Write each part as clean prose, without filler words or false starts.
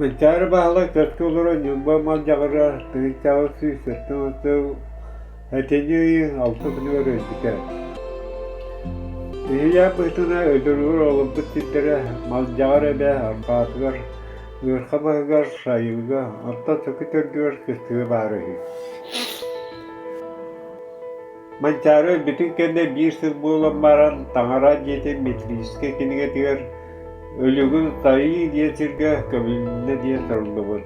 Манчаары Баһылай көскө олорон Ньурба Малдьаҕарыгар тыһыынчаҕа 170 сыл сэтинньи ыйын алта күнүгэр өлбүтэ. Үһүйээн быһыытынан өлөрүгэр олорбут сирдэрэ Малдьаҕар эбэ арҕаатыгар, Ыарха баһыгар, Сайылга, оттон Сөкү төрдүгэр кыстыга баара үһү. Манчаары өлбүтүн кэннэ биир сыл буолан баран таҥара дьиэтин метрическэй кинигэтигэр Өлүгүн Сайыы диэн сиргэ көмүлүннэ диэн суруллубут.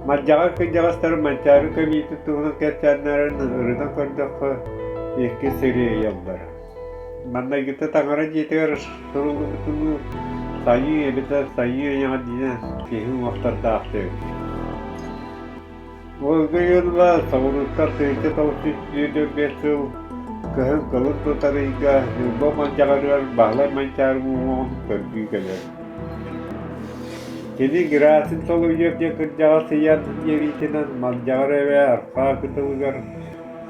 Мадьаҕар кырдьаҕастар Манчаары көмүүтүн туһунан кэпсээннэрин ырытан көрдөххө, икки сири ыйаллар. Маннайгыта таҥара дьиэтигэр суруллубутунуу Сайыы эбэтэр Сайыы айаҕа диэн киһи уҥуохтардаах эбит. Ольга Ионова соҕурууттан 1995 сыл кыһын кылын тутар ыйга Ньурба Малдьаҕарыгар Баһылай Манчаары уҥуоҕун көрдүү кэлэр. Кини Герасим Соловьев диэн кырдьаҕас ыйан биэриитинэн Малдьаҕар эбэ арҕаа кытылыгар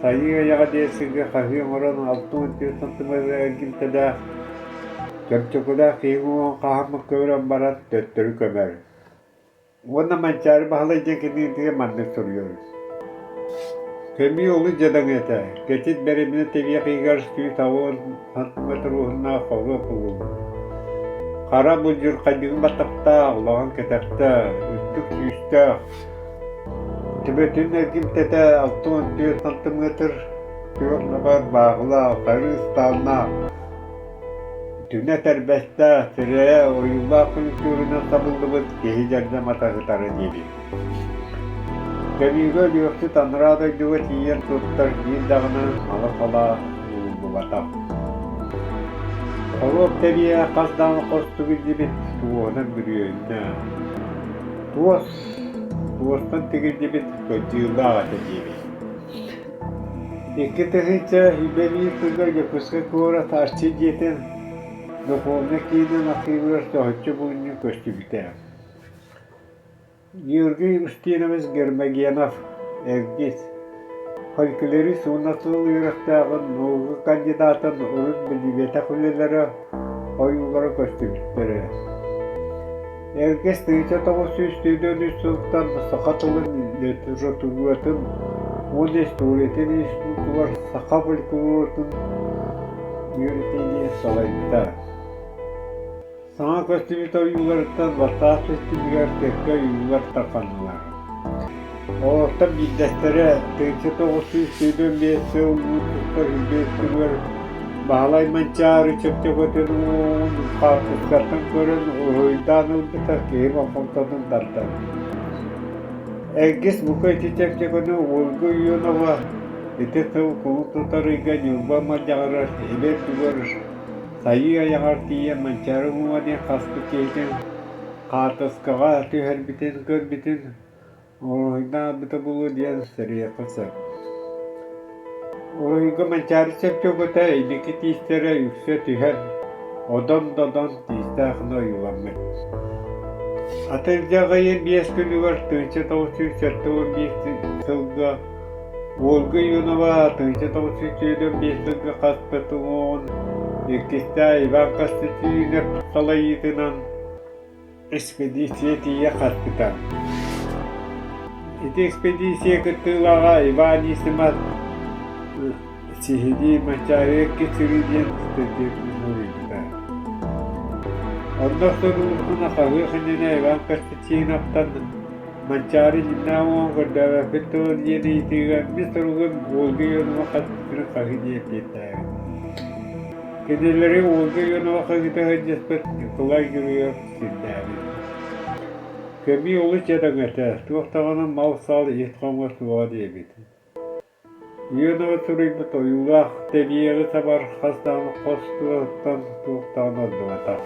Сайыы айаҕа диэн сиргэ хаһыы оҥорон 64 сантиметр эргимтэлээх чөмчөкөлөөх киһи уҥуоҕун хаһаммыт көбүрэн баран төттөрү көмөр. Уонна Манчаары Баһылай диэн кинигэтигэр маннык суруйар: Көмүү олус дьадаҥы этэ, кэтит бэрэбинэ тэбиэх иһигэр 180 сантиметр уһуннаах хоруоп булуллубут. Хара будьурхайдыҥы баттахтаах, улахан кэтэхтээх, үрдүк сүүстээх, төбөтүн эргимтэтэ 64 сантиметр, күөх набар бааҕылаах, харыы ыстааннаах, Түнэ тэрбэстээх, сирэйэ ойуулаах күлүктүүрүнэн сабыллыбыт киһи дьэрдэм атаһытара диэбит. Көмүүгэ өлүөхсүт анараа дойдуга тиийэн туттар биир даҕаны мала-сала ууруллубатах. Хоруоп тэбиэ хас даҕаны хос тигиллибит туоһунан бүрүөһүннээх. Туос, туостан тигиллибит кырдьыылаах этэ диэбит. 2021 сылга Дьокуускай куорат Арчы дьиэтин Духовнай киинин архивыгар соһуччу булунньу көстүбүтэ. Георгий Устинович Гермогенов, Эргис, фольклорист уонна тыл үөрэхтээҕин наука кандидатын урут биллибэтэх үлэлэрэ, ойуулара көстүбүттэрэ. Эргис 1943 сылтан саха тылын литературатын уонна историятын институтугар саха фольклорун үөрэтиини салайбыта. Саҥа көстүбүт ойууларыттан бастаах ситимигэр кэккэ ойуулар тарҕаннылар. Олортон биирдэстэрэ 1925 сыл уун тустар үрдүгэр Баһылай Манчаары чөкчөкөтүн уҥуоҕун хаартыскаттан көрөн уруһуйдаан ылбыта киһи болҕомтотун тардар. Эргис бука ити чөкчөкөнү Ольга Ионова ити сыл кулун тутар ыйга Ньурба Малдьаҕарыгар эбэр түгэр Сайыы айаҕар тиийэн Манчаары уҥуоҕа диэн хаспыт киһитин хаартыскаҕа түһэрбитин көрбүтүн Уруһуйдаан ылбыта буолуо диэн сэрэйиэххэ сөп. Уруһуйга Манчаары чөкчөкөтө инники тиистэрэ үксэ түһэн, одон-додон тиистээх гына ойууламмыт. Атырдьах ыйын биэс күнүгэр 1971 сылга Ольга Ионова 1975 сылга хаспыт уҥуоҕун иккистээх Иван Константинов салайыытынан Экспедиция тиийэ хаспыта. Ити экспедиция кыттыылааҕа Иван Анисимов сиһилии Манчаары икки сырыы диэн статьятын суруйбута. Онно суруйбутун хаһыах иннинэ Иван Константиновтан Манчаары дьиҥнээх уҥуоҕун көрдөөбөппүт дуо диэн ыйытыыга мин суругум Ольга Ионова хаспытын хаһыы диэн эппиэттээбит. Кинилэри Ольга Ионова хаһыыта сылдьыспыт Николай Героев сирдээбит. Көмүү олус дьадаҥы этэ, туох даҕаны мал-сал ис-хоҥо суоҕа диэбит. Ионова суруйбут ойуулаах тэбиэҕи сабар хас даҕаны хос туоһуттан туох даҕаны ордубатах.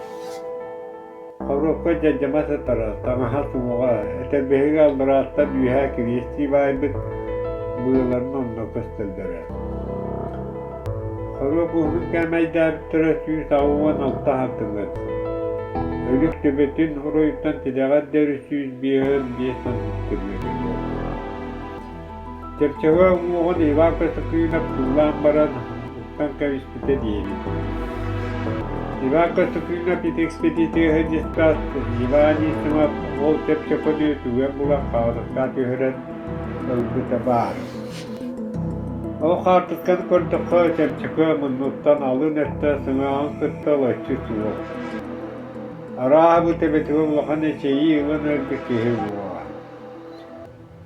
Хоруопка дьадьама сытара, таҥаһа суоҕа, этэрбэһигэ алларааттан үөһэ кириэстии баайбыт быаларын онно көстөллөрө. Хоруоп уһун кээмэйдээбиттэрэ 186 хантымыт. Өлүк төбөтүн оройуттан тилэҕэр диэри 155 сантиметр буолбут. Чөкчөҥө уҥуоҕун Иван Костакынов туулаан баран, уктан кэбиспитэ диэбит. Иван Костюкинов ити экспедицияҕа сылдьыспат Иван Анисимов ол чөпчөкөнү түгэн булан хаалыкка түһэрэн ылбыта баар. Ол хаартысканы көрдөххө, чөпчөкө муннуттан алын өттө сыҥааҕын кытта олоччу суох. Арааһа бу төбөтүгэр улахан эчэйии ылан өлбүт киһи буолуоҕа.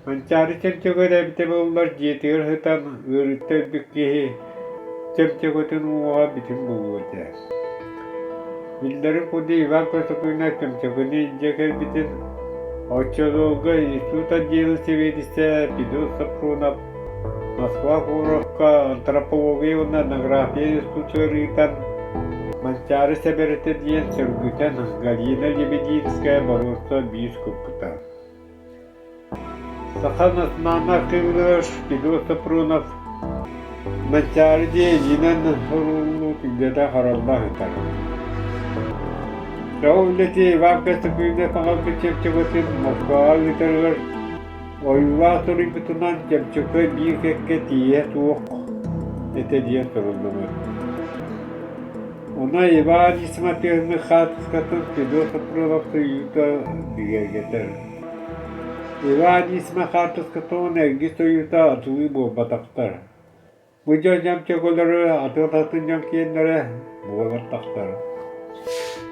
Манчаары чөмчөкөр эбитэ буоллар дьиэтигэр сытан ыарыыттан өлбүт киһи чөмчөкөтүн уҥуоҕа бүтүн буолуо этэ. Биллэрин курдук Иван Косокунов чөмчөкөнү илдьэ кэлбитин оччолорго институт отделын сэбиэдиссэйэ Федот Сапронов Москва куоракка антропология уонна этнография институтугар ыытан Манчаары сэбэрэтэ диэн сөргүтэн Галина Лебединская боруоста биир куппута. Саха национальнай архыыбыгар Федот Сапронов Манчаары диэн илиинэн урууллуу үлэтэ харалла сытар. Ол үлэти Иван Костюкинов аҕалбыт чөмчөкөтүн Москваҕа ыытарыгар ойуулаах суруйбутунан чөмчөкө биир кэккэ тиийэ суох этэ диэн суруллубут. Онно Иван Исматыевны хаартыскатын Федот Сапронов суруйуута бигэргэтэр. Иван Исма хаартыскатын эргис ойуута атылыы буолбатахтар. Бу дьон дьөмчөкөлөрү атын-атын дьон киэннэрэ буолан тахсар.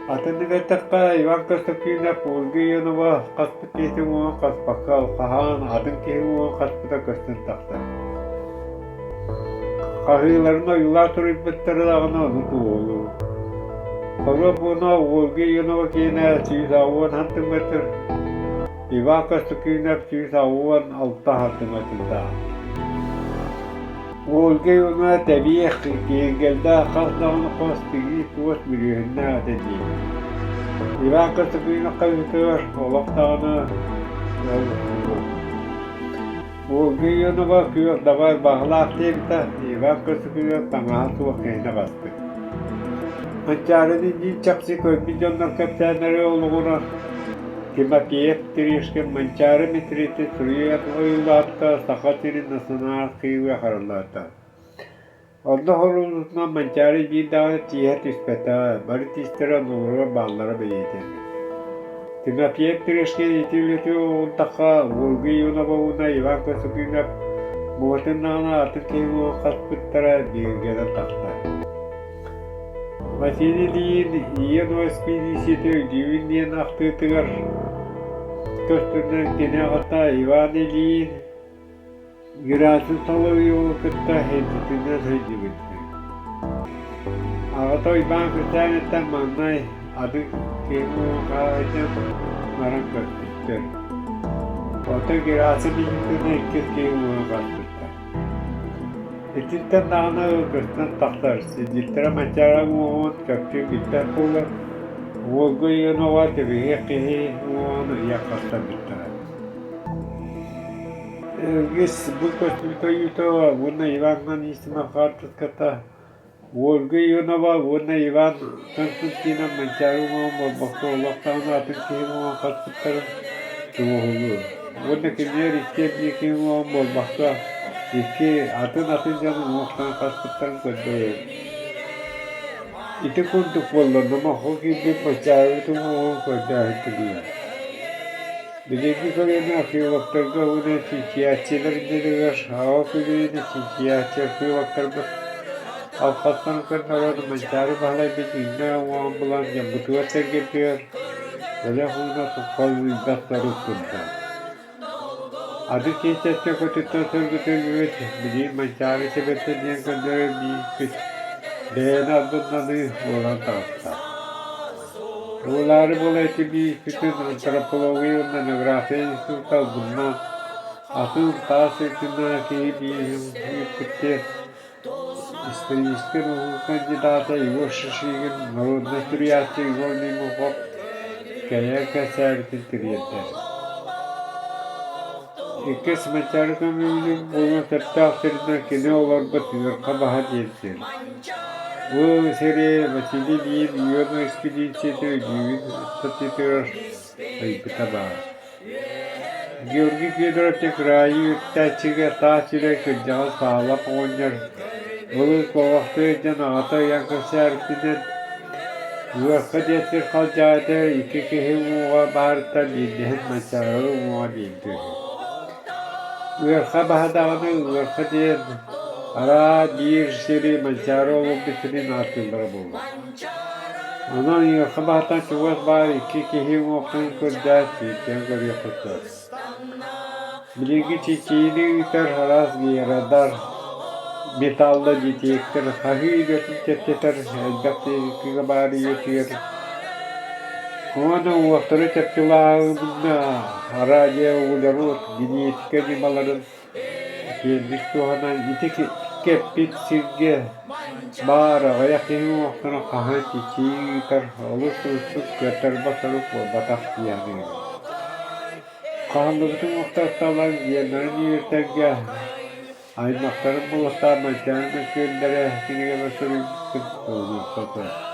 Атыннык эттэххэ, Иван Константинов Ольга Ионова хаспыт киһитин уҥуоҕун хаспакка алхаһаан атын киһи уҥуоҕун хаспыта көстөн тахсар. Хаһыыларын ойуулаан суруйбуттара даҕаны ону туоһулуур. Хоруоп уонна Ольга Ионова киэнэ 180 сантиметр, Иван Костюкинов 186 сантиметрдаах. Ольга Ионова тэбиэх, киэргэллээх хас даҕаны хос тигии туос бүрүөһүннээх этэ дии. Иван Костюкинов хаһыытыгар олох даҕаны ол суох. Ольга Ионова күөх дабай баҕалаах диэбитэ, Иван Костюкинов таҥаһа суох киһини баспыт. Манчаарыны дии чахчы көрбүт дьоннор кэпсээннэри олоҕурар Тимофеев Терешкин Манчаары мэтириэтин суруйан ойуулаабыта Саха сирин национальнай архыыба хараллаата. Онно хоруолутунан Манчаары биир даҕаны тииһэ түспэтэҕэ, бары тиистэрэ оннуларыгар бааллара бэлиэтэммит. Тимофеев Терешкин ити үлэтигэр уһултахха, Ольга Ионова уонна Иван Косыгинов муҥатын даҕаны атын киһи уҥуоҕун хаспыттара бигэргэнэн тахсар. Василий Ильин Ийэ экспедициятэ өйдүүбүн диэн ахтыытыгар көстөрүнэн кини аҕата Иван Ильин Герасим Соловьеву кытта илдьитинэн сылдьыбыт. Аҕата Уйбаан Кырсааныттан маҥнай атын киһи уҥуоҕун баран көрбүттэр. Оттон Герасим илдьитинэн иккис киһи уҥуоҕун хаспыттар. Итинтэн даҕаны көстөн тахсар, сидьиттэрэ Манчаары уҥуоҕун чопчу билбэт буолан, Ольга Ионова түбэһиэх киһи уҥуоҕун ыйан хастарбыттара. Үгүс бу көстүүтэ ойуута уонна Иван Анисимов хаартыската Ольга Ионова уонна Иван Константинов Манчаары уҥуоҕун буолбакка олох даҕаны атын киһи уҥуоҕун хаспыттарын туоһулуур. Уонна кинилэр икки биир киһи уҥуоҕун буолбакка икки атын-атын дьон уҥуохтарын хаспыттарын көрдөрөр. Ити курдук буолла номоххо киирбит Манчаарыбыт уҥуоҕун көрдөөһүн түмүгэ. Билиҥҥи көлүөнэ археологтарга уонна чинчийээччилэр иннилэригэр аҕа көлүөнэ чинчийээччи археологтарбыт алҕастарын көрдөрөн Манчаары Баһылайбыт үүннэ уҥуоҕун булан дьоммутугар-сэргэбитигэр бэлэх ууна туппал сорук турда. Аты киэсэттэ көтүттэн сөргүтүллүбүт билигин Манчаары сэбэтэ диэн көрдөрөр биирбит бэйэни албыннаныы буолан таҕыста. Буолаары буола ити биирбитин антропология уонна этнография института албыннаан атын таас үрдүнэн киһи бииһин ыыппыт Историческай наука кандидата Егор Шишигин, народнай суруйааччы Егор Неймохов кэлэр кэпсээбитин тириэрдэр. Иккис Манчаары көмүлүн буолуон сөптөөх сиринэн кини олорбут Ыарха баһа диэн сир. Бу сири Василий Ильин Иона экспедицията өйдүүбүн ыстатыйатыгар ыйбыта баар. Георгий Федорович кыраайы үөттээччигэ таас сирэ кырдьаҕас Саалап оҕонньор былыр куобахтыы илдьэн аҕата ыйан көрсөөрүтүнэн. Ыарха диэн сир халдьаайыта икки киһи уҥуоҕа баарыттан биирдэһин Манчаары уҥуоҕа биирдэ үһү. Ыарха баһа даҕаны Ыарха диэн араа биир сири Манчаары олорбут сирин ааттыыллара буолуо. Онон Ыарха баһыттан чугас баар икки киһи уҥуохтарын көрдөөн чинчийэн көрүөххэ сөп. Билиҥҥи чинчийиини ыытар араас герадар, металлодетектор, хаһыы үлэтин чэпчэтэр элбэх техника баар үйэтигэр уонна уҥуохтары чопчулааһыҥҥа радиоуглерод генетика ньымаларын киэҥник туһанан ити кэппит сиргэ баар аҕыйах киһи уҥуохтарын хаһан чинчийии ыытар олус уустук кыаттарбат сорук буолбатах дии саныыбын. Хаһыллыбытын уохтарталан геннарын үөрэтэргэ аймахтарын булаттаан Манчаары мөккүөрдэрэ кинигэбэр суруйбуппун туһаныахха сөп.